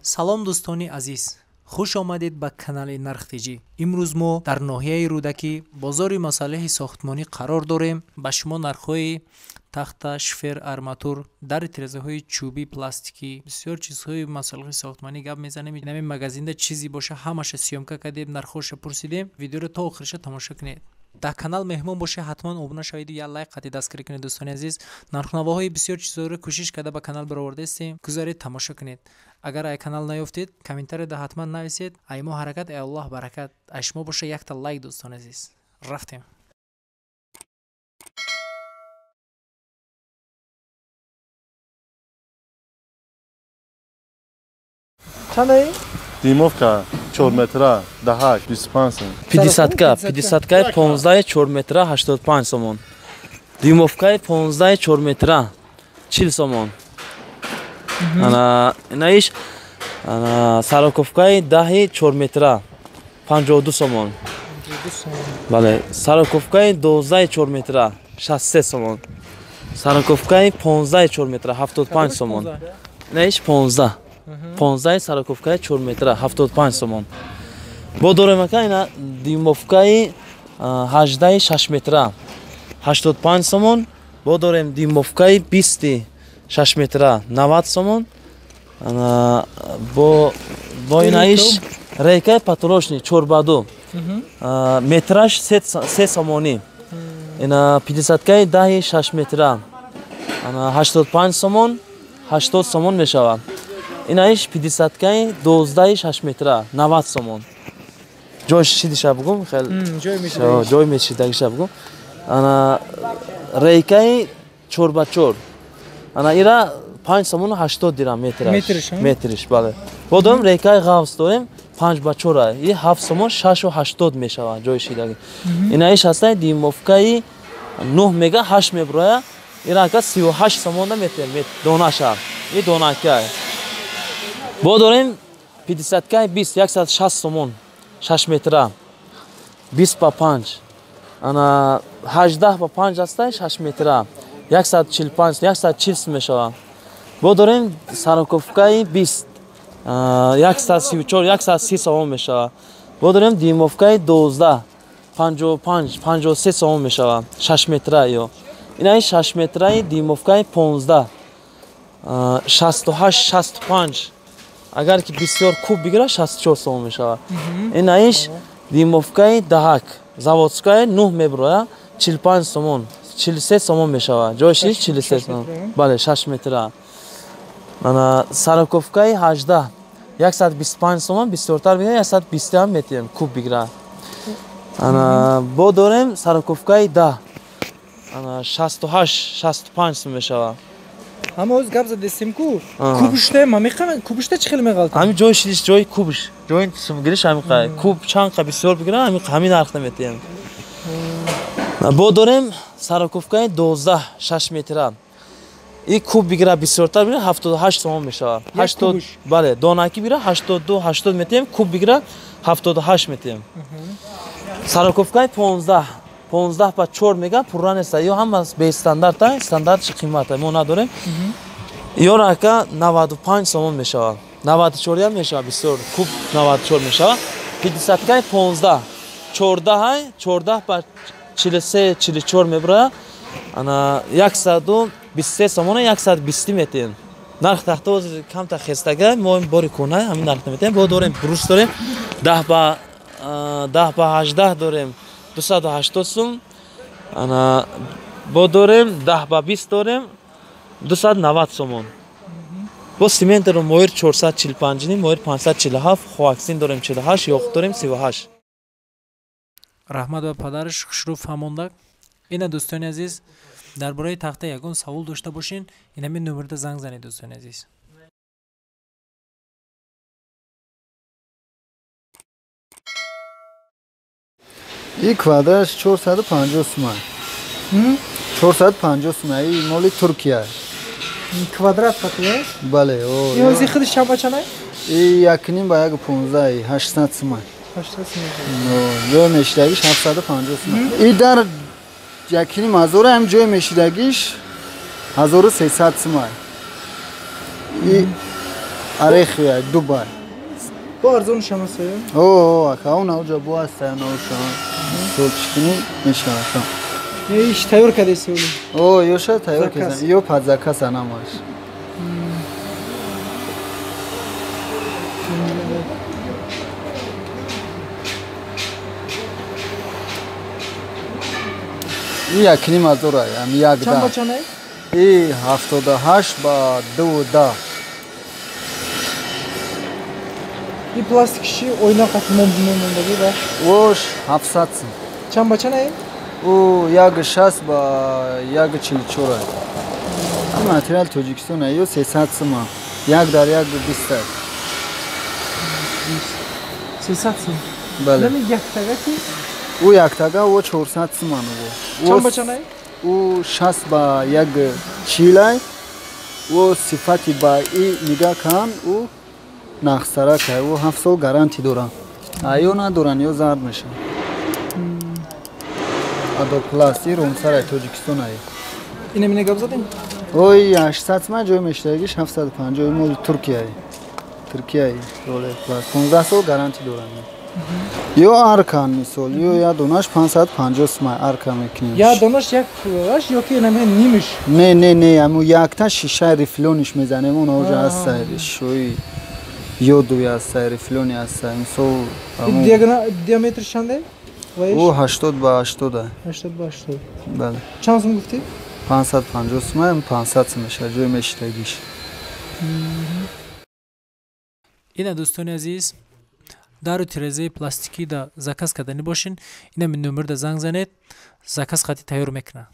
Салом, дӯстони азиз, хуш омадед ба канали Нархтиҷӣ. Имрӯз мо дар ноҳияи Рӯдакӣ, бозори масолеҳи сохтмонӣ қарор дорем. Ба шумо нархҳои тахта, шифер, арматур, дари тирезаҳои чӯбӣ, пластикӣ, бисёр чизҳои масолеҳи сохтмонӣ гап мезанем. Инами магазинда чизе боша, ҳамаша съёмка кардем, нархҳоша пурсидем. Видеоро то охириша тамошо кунед. Дар канал меҳмон боша, ҳатман обуна шаведу як лайк қати дастгирӣ кунед. Дӯстони азиз, нархнавоҳои бисёр чизҳоро кӯшиш карда ба канал баровардаистем. Гузаред, тамошо кунед. Агар ай канал наёфтед, комментарияда ҳатман нависед. Ай мо ҳаракат, ай Аллоҳ баракат. Ай шумо боша якта лайк. Дӯстони азиз, рафтем. Чандаи? Димовка 4 метра, даҳак 25 сом. Пятидесятка, пятидесяткаи 15 4 метра 85 сомон. Димовкаи 15 4 метра 40 сомон. Ана инаиш, ана сороковкаи 10 4 метра 52 сомон. Бале, сороковкаи 12 4 метра 63 сомон. Сороковкаи 15 4 метра 75 сомон. Инаиш 15. 15 сороковкаи 4 метра 75 сомон. Бо дорем ака ина димовкаи 18 6 метра 85 сомон. Бо дорем димовкаи 20 6 метра 90 сомон. Ана бо инаиш рейкаи потолочный 4 ба 2 метраш 3 сомонӣ. Ина 50-каи 10 6 метра ана 85 сомон, 80 сомон мешавад. Инаиш 50-каи 12 6 метра 90 сомон. Ҷой шидиша бугум, хел ҷой мешидагиша бугум. Ана рейкаи 4 ба 4 ана ира 5 сомон 80 дирам метраш. Метриш, бале. Бо дорем рейкаи ғавс дорем 5 ба 4 и 7 сомон 6 80 мешавад ҷои шидаги. Инаиш ҳастай димовкаи 9 мега 8 меброя. Ира ака 38 сомонда метем донаша. И донакай. Бо дорем 50-каи 20 160 сомон 6 метра 20 ба 5. Ана 18 ба 5 ҳастай 6 метра 145 140 мешавад. Бо дорем сороковкаи 20 134 130 сомон мешавад. Бо дорем димовкаи 12 55 53 сомон мешавад 6 метра ё. Инаи 6 метраи димовкаи 15 68 65. Агар ки бисёр куб бигирад 64 сомон мешавад. Инаиш димовкаи даҳак заводская 9 меброя 45 сомон 43 сомон мешавад. Ҷои шиш 43 сомон. Бале, 6 метра. Ана сороковкаи 18 125 сомон, бисёртар бигирад 120 ҳам метиҳем куб бигирад. Ана бо дорем сороковкаи 10 ана 68 65 сом мешавад. Ҳама оз гап задестем ку кубушта мамиқа кубушта чӣ хел меғалтам? Ҳамин ҷои шидиш, ҷои кубш, ҷои сумгириш ҳамиқа куб чанд қа бисёр бигирад ҳамин нарх наметиҳем. Бо дорем сороковкаи 12 6 метра. И куб бигирад бисёртар бигирад 78 сомон мешавад. 80, бале, донаки бигирад 82 80 метиҳем, куб бигирад 78 метиҳем. Сороковкаи 15 15 ба 4 мега пурра нест, ё ҳама бестандарта, стандартши қимата мо надорем. Ё рака 95 сомон мешавад. 94 ҳам мешавад, бисёр куб 94 мешавад. 50-каи 15 14 14 ба 43 44 мебурад. Ана 123 сомона 120 метиҳем. Нарх тахта оз камта хестага, мо бори кӯна ҳамин нарх метиҳем. Бо дорем брус дорем 10 ба 10 ба 18 дорем 280 сум. Ана бо дорем 10 ба 20 дорем 290 сомон. Бо симент дорем моир 445, моир 547, хоаксин дорем 48, ёқ дорем 38. Раҳмат ба падараш, хушрӯ фаҳмондак. Ина дӯстони азиз, дар бораи тахта ягон савол дошта бошин, инами номерда занг занед, дӯстони азиз. И квадраш 450 суман. 450 суман. И моли Туркия. Квадрат фатия? Бале, о. И ози худиш чанд ба чанд? И якним ба 1.15, 800 суман. 800 суман. Ҷой мешидагиш 750 суман. И дар якним ҳазор ҳам ҷой мешидагиш 1300 суман. И Орехи Дубай. Бо арзон шамасе? О, ака, он ауҷа бо аста наушам. Солчикини мешава. Иш тайёр кардеси оли? О, ёша тайёр кардам. Ё под заказ намаш. И якним азора, ям як да. Чанд ба чанд? И 78 ба 2.10. И пластикши ойна қати момондаги ба? Ош 700 сум. Чанд ба чанд? О, 1.60 ба 1.44. Ин материал Тоҷикистон ё 300 сум. Як дар 1.20. 300 сум. Бале. Нами яктага ки? Ӯ яктага о 400 сум ӯ. Чанд ба чанд? Ӯ 60 ба 1.40. Ӯ сифати ба и нигаҳ кан, ӯ нақсарак, ӯ 7 сол гарантӣ доранд. Ё надоранд, ё зард мешаванд. Адопласт, и Румсарай, Тоҷикистон ай. Ина мине гап задем? Ой, 800 сум ҷой мештагиш 750 мол Туркияй. Туркияй, роле пласт. 15 сол гарантӣ доранд. Ё аркан мисол, ё я донаш 550 сум арка мекунем. Я донаш як аш ё ки наме нимиш? Не, не, не, аму якта шиша рифлониш мезанем, он оҷа аст шои ёдуи аст, рифлони аст, мисол. Диаметр чанде? Ӯ 80 ба 80. 80 ба 80. Бале. Чанд сум гуфтӣ? 550 сум, 500 сум мешавад ҷои мешитагиш. Ина дӯстони азиз, дару тирезаи пластикӣ да заказ кардани бошин, ина номер да занг занед, заказ хати тайёр мекунад.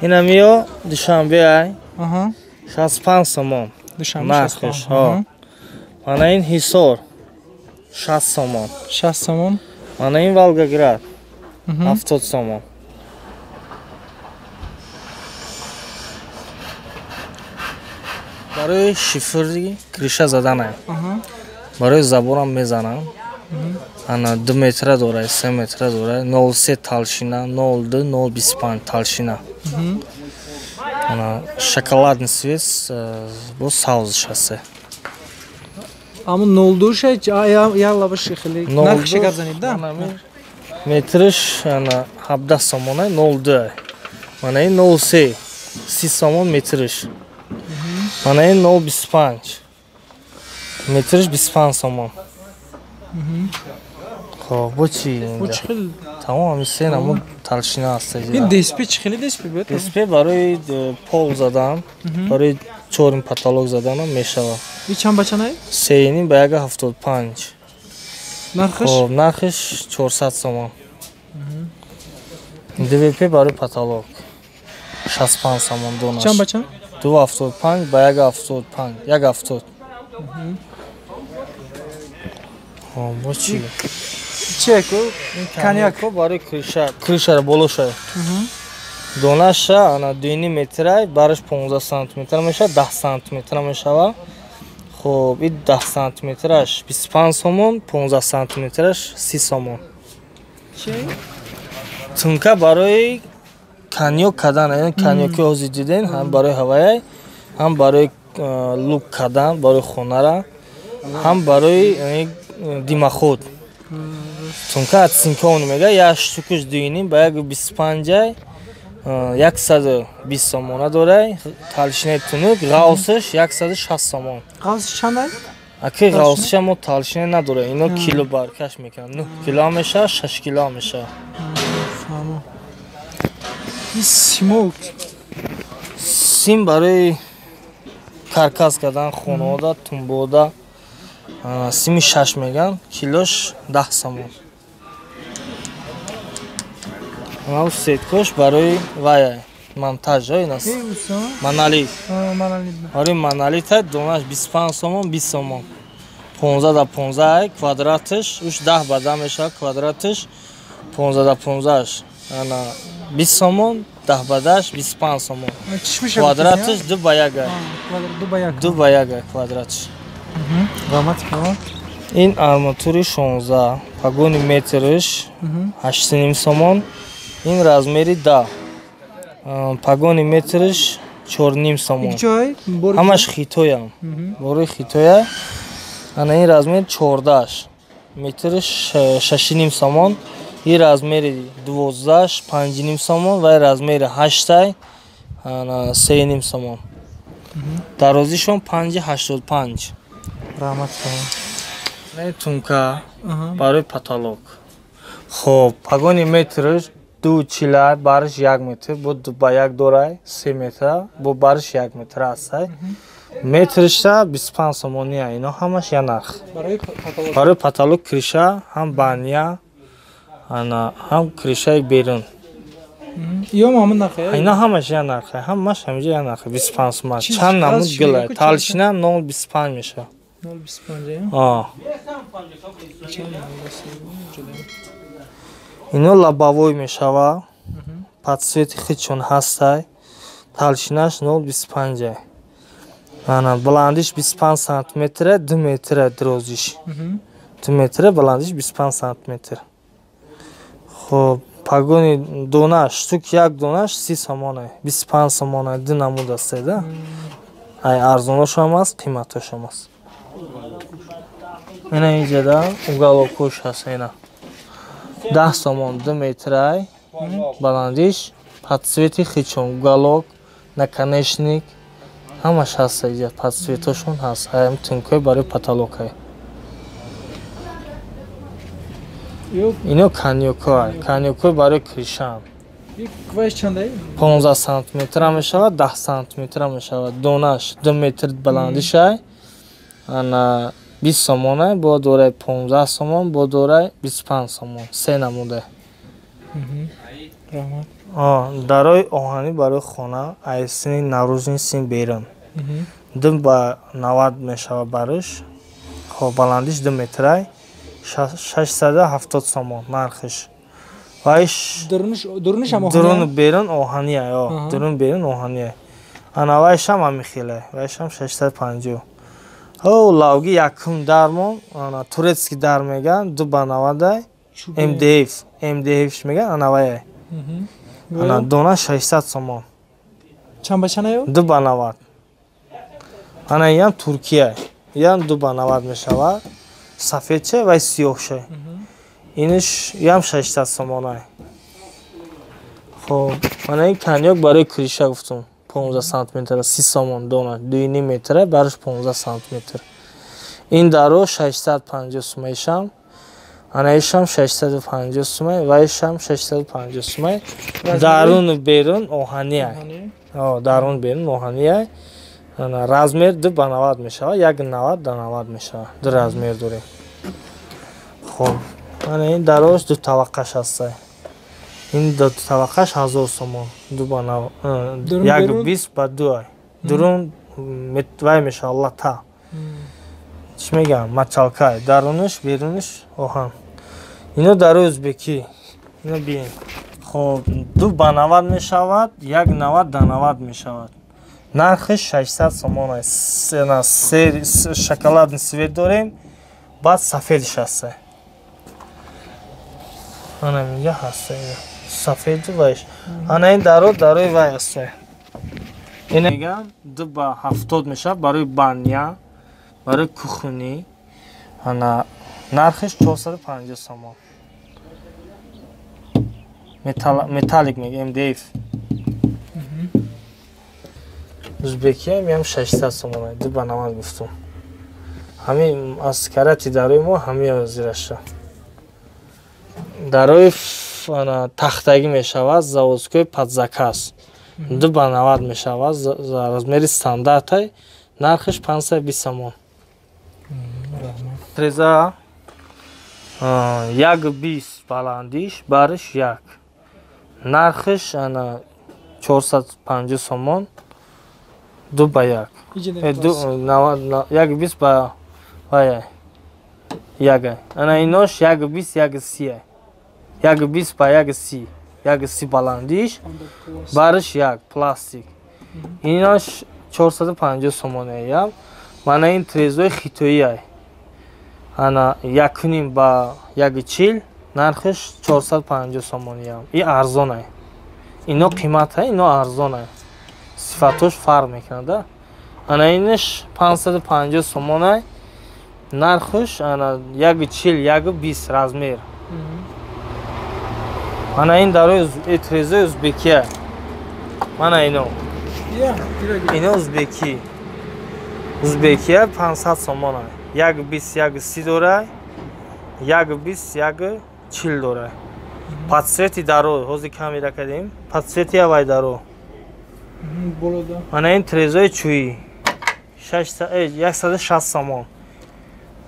Ина миё Душанбе ай. 65 сомон. Душанбе 65. Ҳо. Мана ин Ҳисор 60 сомон. 60 сомон. Мана ин Волгоград 70 сомон. Барои шифри криша заданам. Барои заборам мезанам. Ана 2 метра дорад, 3 метра дорад, 0.3 толщина, 0.2, 0.25 толщина. Ана шоколадный цвет бо савзш ҳаст. Аммо 0.2 ша я лабаш хеле нархш гап занед да? Метрш ана 17 сомона 0.2. Мана ин 0.3 30 сомон метрш. Мана ин 0.25 метрш 25 сомон. Хоб, бо чи инҷа? Тамом, ҳамин се намуд толщина аст. Ин ДСП чи хеле ДСП буд? ДСП барои пол задан, барои чорим потолок заданам мешавад. И чанд ба чанд? 3.5 ба 1.75. Нархаш? Хоб, нархаш 400 сомон. ДВП барои потолок 65 сомон донаш. Чанд ба чанд? 2.75 ба 1.75, 1.70. Хоб, бо чи? Чеку, коньяк барои криша, кришара болоша. Донаша ана 2.5 метрай, бараш 15 сантиметр мешавад, 10 сантиметр мешавад. Хоб, ин 10 сантиметраш 25 сомон, 15 сантиметраш 30 сомон. Чи? Тунка барои коньяк кардан, яъне коньяки ҳозир диден, ҳам барои ҳавояй, ҳам барои лук кардан, барои хонара, ҳам барои димоход. Тунка цинкон мега, як штукаш 2.5 ба 1.25, 120 сомона дорай, толщинаи тунук, ғавсаш 160 сомон. Ғавсаш чанд ай? Аки ғавсаша мо толщина надора, ино кило баркаш мекунанд. 9 кило мешавад, 6 кило мешавад. Фаҳмо. Ин симо сим барои каркас кардан хонаода, тумбода. Сими 6 меган, килош 10 сомон. Анав сеткош барои вай монтаж ин аст. Монолит. Барои монолит донаш 25 сомон, 20 сомон. 15 да 15 квадратш, уш 10 ба 10 мешавад квадратш, 15 да 15 ана 20 сомон, 10 ба 10 25 сомон. Квадратш 2 ба 1. 2 ба 1. 2 ба 1 квадратш. Ин арматури 16, погони метрш 8.5 сомон, Ин размери 10. Погони метриш 4.5 сомон. Ҳамаш хитоям. Борои хитоя. Ана ин размер 14. Метриш 6.5 сомон. Ин размери 12 5.5 сомон ва размери 8 ана 3.5 сомон. Дарозишон 5.85. Раҳмат. Не тунка барои потолок. Хоб, погони метриш 2.40, бариш 1 метр, бо 2 ба 1 дорай 3 метр, бо бариш 1 метр астай. Метришта 25 сомония, ино ҳамаш я нарх. Барои потолок криша, ҳам баня, ана ҳам кришаи берун. Ё ҳамон нархе? Ино ҳамаш я нархе, ҳамаш ҳамиҷа я нархе 25 сомон. Чанд намуд гилай, толщина 0.25 мешавад. 0.25? А. Ино лобовой мешава. Подсвети хичон ҳастай. Толщинаш 0.25. Ана баландиш 25 сантиметр, 2 метр дарозиш. 2 метр баландиш 25 сантиметр. Хоб, погони донаш, штук як донаш 30 сомона, 25 сомона, ду намуд аст, да? Ай арзоношам аст, қиматошам аст. Ина инҷа уголокош ҳаст, ина. 10 сомон 2 метрай баландиш, подсвети хичон, уголок, наконечник, ҳамаш ҳаст инҷа, подсветошон ҳаст. Ҳам тункой барои потолокай. Ино коньякой, коньякой барои кришам. 15 сантиметр мешавад, 10 сантиметр мешавад. Донаш 2 метр баландишай. Ана 20 сомона, бо дорай 15 сомон, бо дорай 25 сомон. Се намуда. Раҳмат. Дарои оҳанӣ барои хона, ай сини наружни син берун. 2 ба 90 мешавад бариш. Хоб, баландиш 2 метрай. 670 сомон нархиш. Вайш дуруниш ҳам оҳанӣ? Дурун берун оҳанӣ, а, дурун берун оҳанӣ. Ана вайшам ҳами хеле, вайшам 650. О, лавги якум дармон, ана турецкий дар меган, 2 ба 90, МДФ, МДФ меган, ана вай. Ана дона 600 сомон. Чанд ба чанд аю? 2 ба 90. Ана иям Туркия, иям 2 ба 90 мешавад. Сафедче ва сиёҳше. Иниш иям 600 сомонай. Хоб, ана ин коньяк барои криша гуфтум. 15 сантиметр, 30 сомон дона, 2.5 метр, барш 15 сантиметр. Ин даро 650 сомонишам. Ана ишам 650 сомон, ва ишам 650 сомон. Дарун берун оҳанӣ ай. О, дарун берун оҳанӣ ай. Ана размер 2 ба 90 мешавад, 1.90 да 90 мешавад. Ду размер дорем. Хоб, ана ин дарош ду таваққаш ҳаст. Ин ду таваққаш 1000 сомон. 2 ба 90, 1.20 ба 2 ай. Дурун вай мешавад лата. Чӣ мегӯям? Мачалкай. Дарунаш, берунаш оҳан. Ино дарои ӯзбекӣ. Ино биен. Хоб, 2 ба 90 мешавад, 1.90 да 90 мешавад. Нархиш 600 сомон аст. Шоколадный цвет дорем, баъд сафедиш ҳаст. Ана инҷа ҳаст. Сафеду вайш. Ана ин даро дарои вай аст. Ин мегӯям 2 ба 70 мешавад барои баня, барои кухонӣ. Ана нархиш 450 сомон. Металлик мегӯям, МДФ. Ӯзбекиям ям 600 сомон, 2 ба 90 гуфтум. Ҳамин аз карати дарои мо ҳамин зираша. Дарои тахтагӣ мешавад, заводской под заказ. 2 ба 90 мешавад, размери стандартай, нархиш 520 сомон. Треза 1.20 баландиш, бариш 1. Нархиш ана 450 сомон. 2 ба 1. 1.20 ба вай 1. Ана инош 1.20 1.30. 1.20 ба 1.30. 1.30 баландиш, бариш 1 пластик. Инош 450 сомон ям. Мана ин трезои хитоӣ ай. Ана 1.5 ба 1.40, Нархиш 450 сомониам. И арзонай. Ино қимата, ино арзонай. Сифатош фарқ мекунад, да? Ана иниш 550 сомонай. Нархиш ана 1.40, 1.20 размер. Ана ин дарои трезои узбекия. Мана ино. Ино узбеки. Узбекия 500 сомонай. 1.20, 1.30 дорай. 1.20, 1.40 дорай. Подсвети даро, ҳозир камера кардем. Подсвети авай даро. Ана ин трезои чӯӣ. 160 сомон.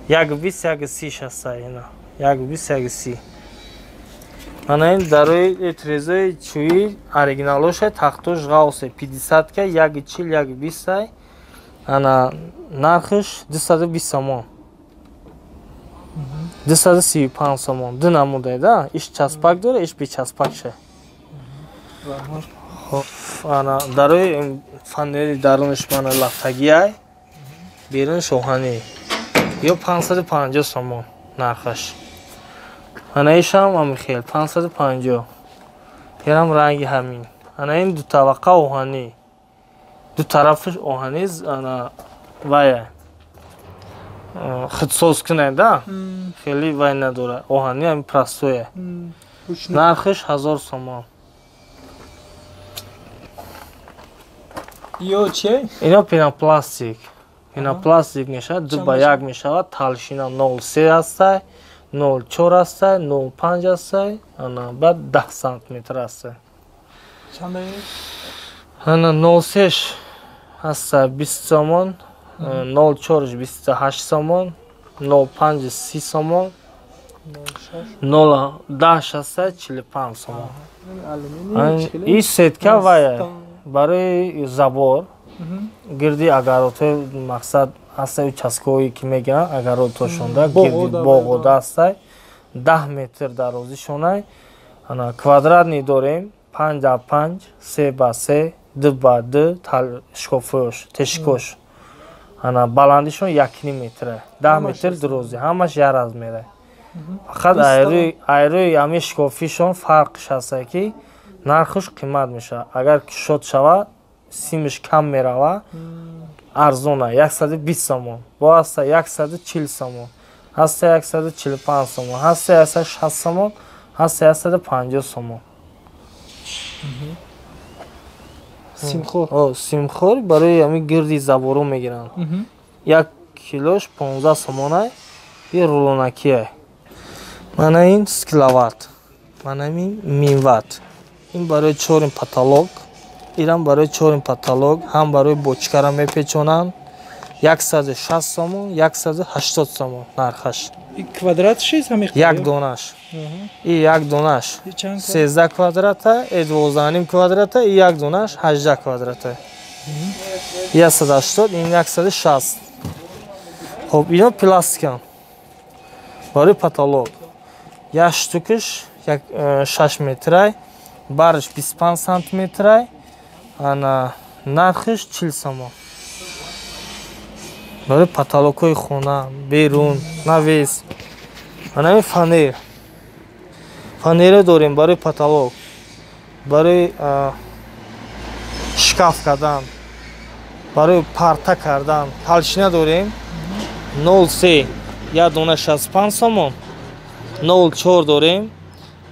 1.20, 1.30 шаста ина. 1.20, 1.30. Ана ин дарои трезои чӯӣ оригиналоша тахтош ғавсе 50 ка 1.40, 1.20. Ана нархиш 220 сомон. 235 сомон. Ду намудай, да? Иш часпак дора, иш бечаспак ша. Хоб, ана дарои фанери дарунаш мана лафтагиай, берунаш оҳанӣ. Ё 550 сомон нархаш. Ана ишам ҳамин хел 550. Ярам ранги ҳамин. Ана ин ду табақа оҳанӣ. Ду тарафаш оҳанӣ, ана вая. Худсоз кунад, да? Хеле вай надорад. Оҳанӣ ҳамин простое. Нархиш 1000 сомон. Ё че? Ино пенопластик. Пенопластик мешавад, 2 ба 1 мешавад, талшина 0.3 ҳастай, 0.4 ҳастай, 0.5 ҳастай, ана баъд 10 сантиметр ҳастай. Чанд? Ана 0.3 ҳастай 20 сомон, 0.4 28 сомон, 0.5 30 сомон, 0.10 ҳастай 45 сомон. Ин сетка вай барои забор гирди агаротҳои мақсад ҳастай участкаҳое ки мегиранд агаротҳошонда гирди боғода ҳастай 10 метр дарозишонай. Ана квадратни дорем 5 ба 5, 3 ба 3, 2 ба 2 шкофош, тешикош. Ана баландишон 1.5 метр, 10 метр дарозӣ, ҳамаш як размера. Фақат айрӯи ҳамин шкофишон фарқш ҳастай ки нархш қимат мешавад. Агар кушод шавад, симиш кам мерава, арзона 120 сомон, бо ҳаста 140 сомон, ҳаста 145 сомон, ҳаста 160 сомон, ҳаста 150 сомон. Симхор. Симхор барои ҳамин гирди заборо мегиранд. 1 килош 15 сомонай, и рулонакиай. Мана ин скиловат, мана ин минват. Ин барои чорин потолок, ирам барои чорин потолок, ҳам барои бочкара мепечонанд. 160 сомон, 180 сомон нархаш. Квадрат шист ҳамин? Як донаш. И як донаш 13 квадрата, 12.5 квадрата, и як донаш 18 квадрата. 180, ин 160. Хоб, ино пластикан. Барои потолок. Як штукаш 6 метрай, барш 25 сантиметрай, ана нархиш 40 сомон. Барои потолокҳои хона, берун, навес. Ана ин фанер. Фанера дорем барои потолок, барои шкаф кардан, барои парта кардан. Толщина дорем 0.3, як дона 65 сомон, 0.4 дорем,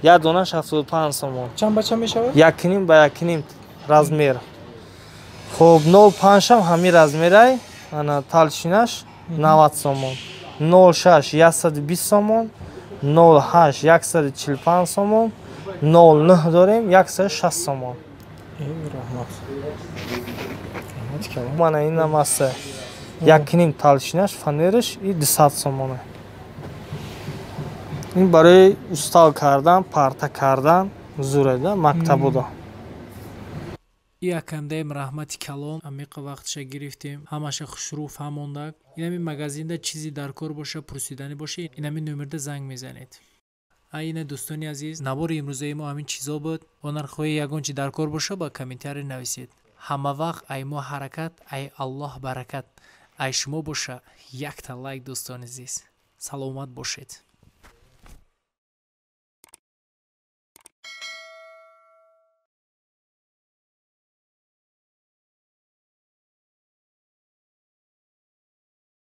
як дона 75 сомон. Чанд ба чанд мешавад? 1.5 ба 1.5 размер. Хоб, 0.5 ҳам ҳамин размерай, ана толщинаш 90 сомон. 0.6 120 сомон, 0.8 145 сомон, 0.9 дорем 160 сомон. Раҳмат. Раҳмат калом. Мана инам аст. 1.5 толщинаш, фанераш и 200 сомон. Ин барои устал кардан, парта кардан зуре, да, мактабуда. Якамдаем раҳмати калон, амиқа вақтша гирифтем, ҳамаша хушрӯ фаҳмондак. Инами магазинда чизи дар кор боша, пурсиданӣ боша, инами номерда занг мезанед. Айна дӯстони азиз, навори имрӯзаи мо ҳамин чизо буд. Бо нархҳои ягон чи дар кор боша, ба комментарий нависед. Ҳама вақт ай мо ҳаракат, ай Аллоҳ баракат. Ай шумо боша, якта лайк дӯстони азиз. Саломат бошед.